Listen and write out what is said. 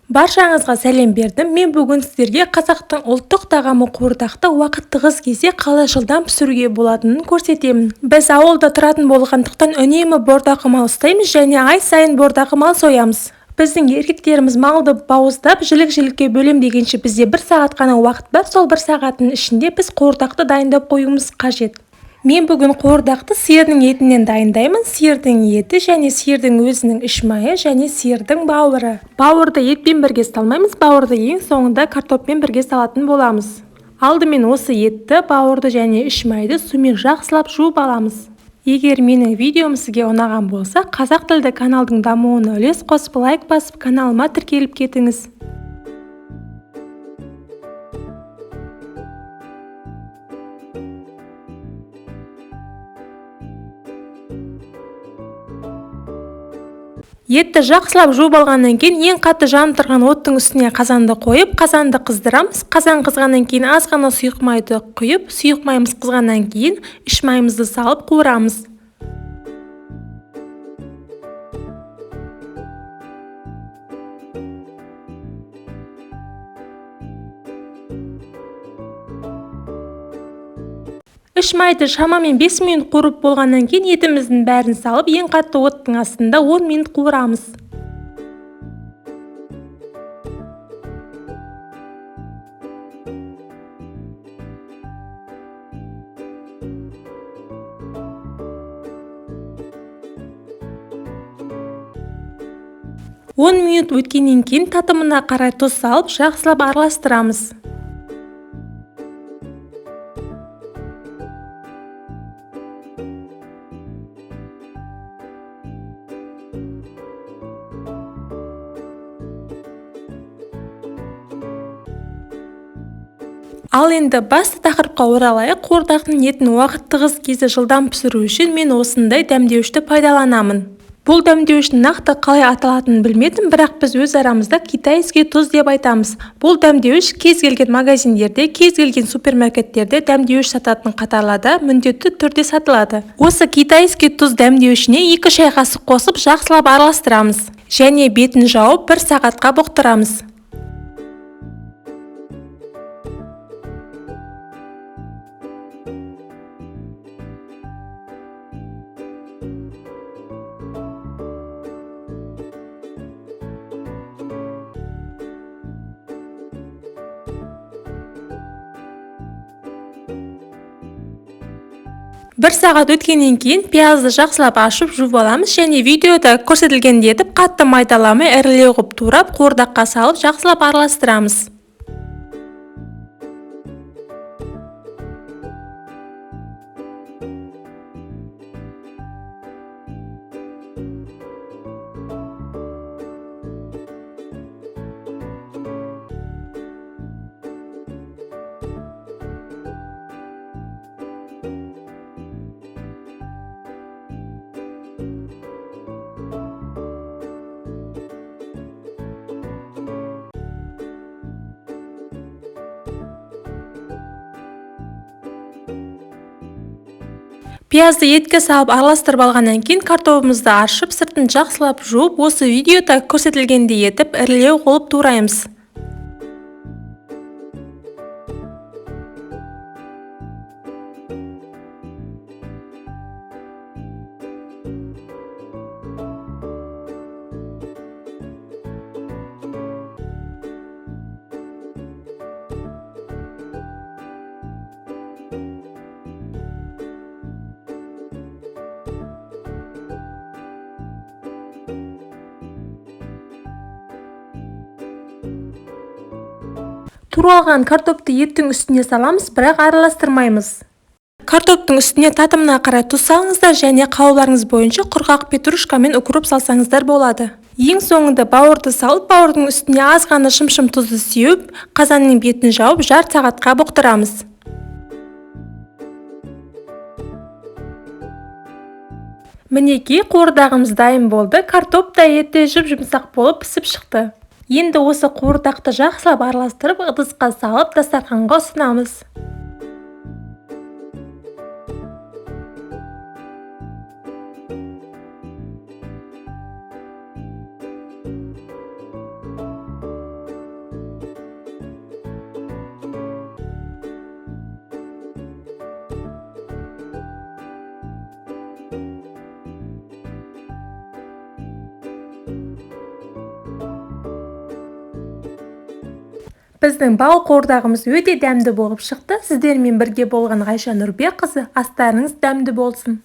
Баршаңызға сәлем бердім. Мен бүгін сіздерге қазақтың ұлттық тағамы қуырдақты уақыт тығыз кезде қалай жылдам пісіруге болатынын көрсетемін. Біз ауылда тұратын болғандықтан үнемі бордақы мал ұстаймыз және ай сайын бордақы мал соямыз. Біздің еркектеріміз малды бауыздап, жілік-жілікке бөлем дегенше бізде бір сағат қана уақыт бар. Сол бір сағаттың ішінде біз қуырдақты дайындап қоюымыз қажет. Мен бүгін қуырдақты сиырдың етінен дайындаймын. Сиырдың еті және сиырдың өзінің іш майы және сиырдың бауыры. Бауырды етпен бірге салмаймыз, бауырды ең соңында картоппен бірге салатын боламыз. Алдымен осы етті, бауырды және іш майды сумен жақсылап жуып аламыз. Егер менің видеом сізге ұнаған болса, қазақ тілді каналдың дамуына үлес қосып, лайк басып, каналыма тіркеліп кетіңіз. Етті жақсылап жуып алғаннан кейін ең қатты жанып тұрған оттың үстіне қазанды қойып, қазанды қыздырамыз. Қазан қызғаннан кейін аз ғана сұйық майды құйып, сұйық майымыз қызғаннан кейін іш майымызды салып қуырамыз. Іш майды шамамен 5 минут қуырып болғаннан кейін етіміздің бәрін салып, ең қатты оттың астында 10 минут қуырамыз. Он минут өткеннен кейін татымына қарай тұз салып, жақсылап араластырамыз. Ал енді басты тақырыпқа оралайық. Қуырдақтың етін уақыт тығыз кезде жылдам пісіру үшін мен осындай дәмдеуішті пайдаланамын. Бұл дәмдеуіштің нақты қалай аталатынын білмедім, бірақ біз өз арамызда китайский тұз деп айтамыз. Бұл дәмдеуіш кез келген магазиндерде, кез келген супермаркеттерде дәмдеуіш сататын қатарларда міндетті түрде сатылады. Осы китайский тұз дәмдеуішіне 2 шай қасық қосып жақсылап араластырамыз және бетін жауып 1 сағатқа бұқтырамыз. Бір сағат өткеннен кейін пиязды жақсылап ашып жуып аламыз және видеода көрсетілгендей етіп қатты майдаламай ірілеу қылып турап қуырдаққа салып жақсылап араластырамыз. Пиязды етке салып араластырып алғаннан кейін картобымызды аршып, сыртын жақсылап жуып, осы видеода көрсетілгендей етіп ірілеу қылып тураймыз. Туралған картопты еттің үстіне саламыз, бірақ араластырмаймыз. Картоптың үстіне татымына қарай тұз салыңыздар және қалауларыңыз бойынша құрғақ петрушка мен укроп салсаңыздар болады. Ең соңында бауырды салып, бауырдың үстіне аз ғана шымшым тұзды сеуіп, қазанның бетін жауып, жарты сағатқа бұқтырамыз. Мінекей, қуырдағымыз дайын болды. Картоп та еті жұп-жұмсақ болып пісіп шықты. Енді осы қуырдақты жақсылап араластырып, ыдысқа салып, дастарханға ұсынамыз. Біздің бал қуырдағымыз өте дәмді болып шықты. Сіздермен бірге болған Ғайша Нұрбекқызы. Астарыңыз дәмді болсын!